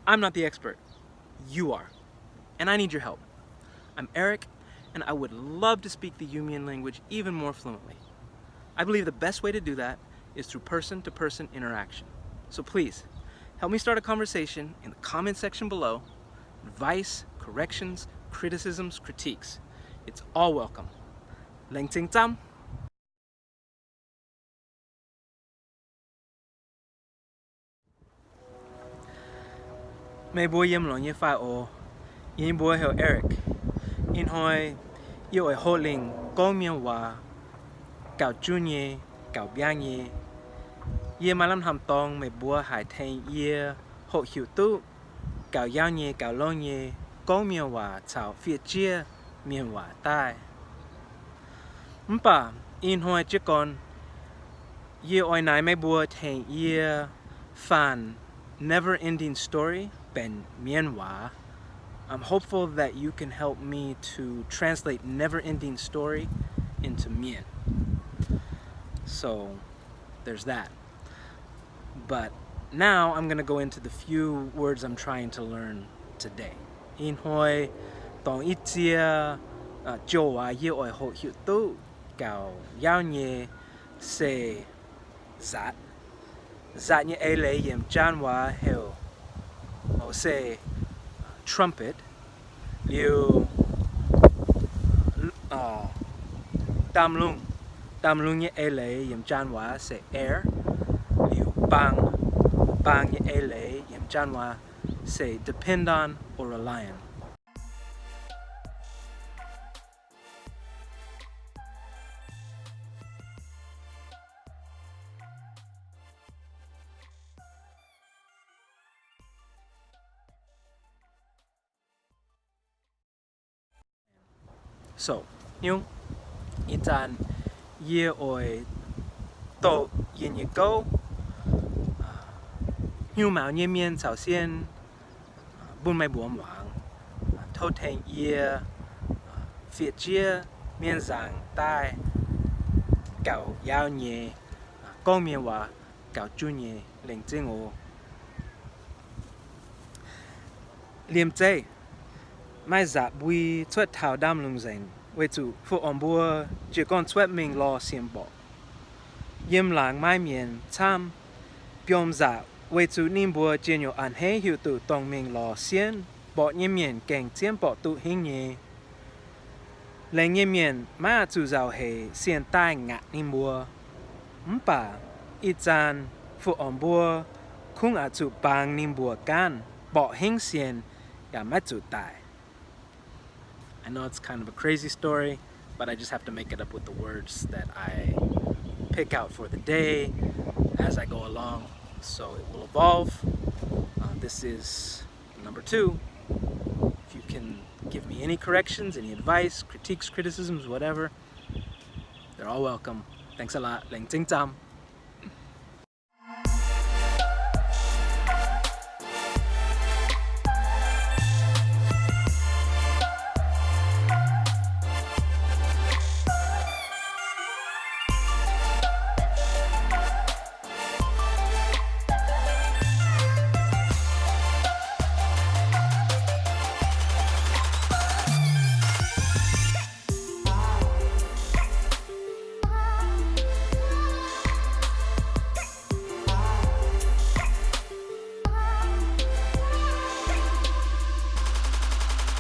I'm not the expert. You are. And I need your help. I'm Eric, and I would love to speak the Yimian language even more fluently. I believe the best way to do that is through person-to-person interaction. So please, help me start a conversation in the comment section below. Advice, corrections, criticisms, critiques. It's all welcome. Laengz zingh camv. Meih mbuo yiem longx nyei fai oc? Yie mbuo heuc Eric. Ih hnoi yie oix hoqc lingc gorngv mienh waac gauh junv nyei, gauh mbiangv nyei. Yie maaih lamh hnamv dorngx meih mbuo haih tengx yie hoqc hiuv duqv gauh yauv nyei, gauh longx nyei gorngv mienh waac caux fiev jiex mienh waac daaih. Mv baac ih hnoi jiez gorn, yie oix naaic meih mbuo tengx yie faan Never Ending Story benx Mien waac. I'm hopeful that you can help me to translate Never Ending Story into Mien. So, there's that. But now I'm gonna go into the few words I'm trying to learn today. Ih hnoi dongh ih ziex joux waac yie oix hoqc hiuv duqv gauh yauv nyei se zatc. Zatc nyei eix leiz yiem Janx waac heuc, o, se trumpet. Liuz, damh lungh, damh lungh nyei eix leiz yiem Janx waac se air. Liuz baang, baang nyei eix leiz yiem Janx waac se dependent or reliant. So, nyungc, ih zanc yie oix doqc yie nyei gouv, hnyouv maux nyei mienh caux sienh, bun meih mbuo muangx, tov tengx yie fiev jiex mienh nzaangc daaih gauh yauv nyei, gorngv mienh waac gauh junv nyei. Laengz zingh oc. Liemh zeih maaih nzatc mbui cuotv taux ndaamv-lungh nzengc, weic zuqc fu-orc mbuo jiez gorn cuotv mingh lorz sien mborqc. Yiem laangz maaih mienh camv biomv nzatc, weic zuqc ninh mbuo njien-youh a'hneiv hiuv duqv dongh mingh lorz sien mborqc nyei mienh gengh zien mborqc duqv hingv nyei. Laengz nyei mienh maiv oix zuqc nzauh heix sienh daaih ngaatc ninh mbuo. Mv baac ih zanc fu-orc mbuo kungx oix zuqc bangc ninh mbuo ganh mborqc hingv sienh yaac maiv zuqc daic. I know it's kind of a crazy story, but I just have to make it up with the words that I pick out for the day as I go along. So it will evolve. Uh, this is number two. If you can give me any corrections, any advice, critiques, criticisms, whatever, they're all welcome. Thanks a lot. Laengz zingh camv.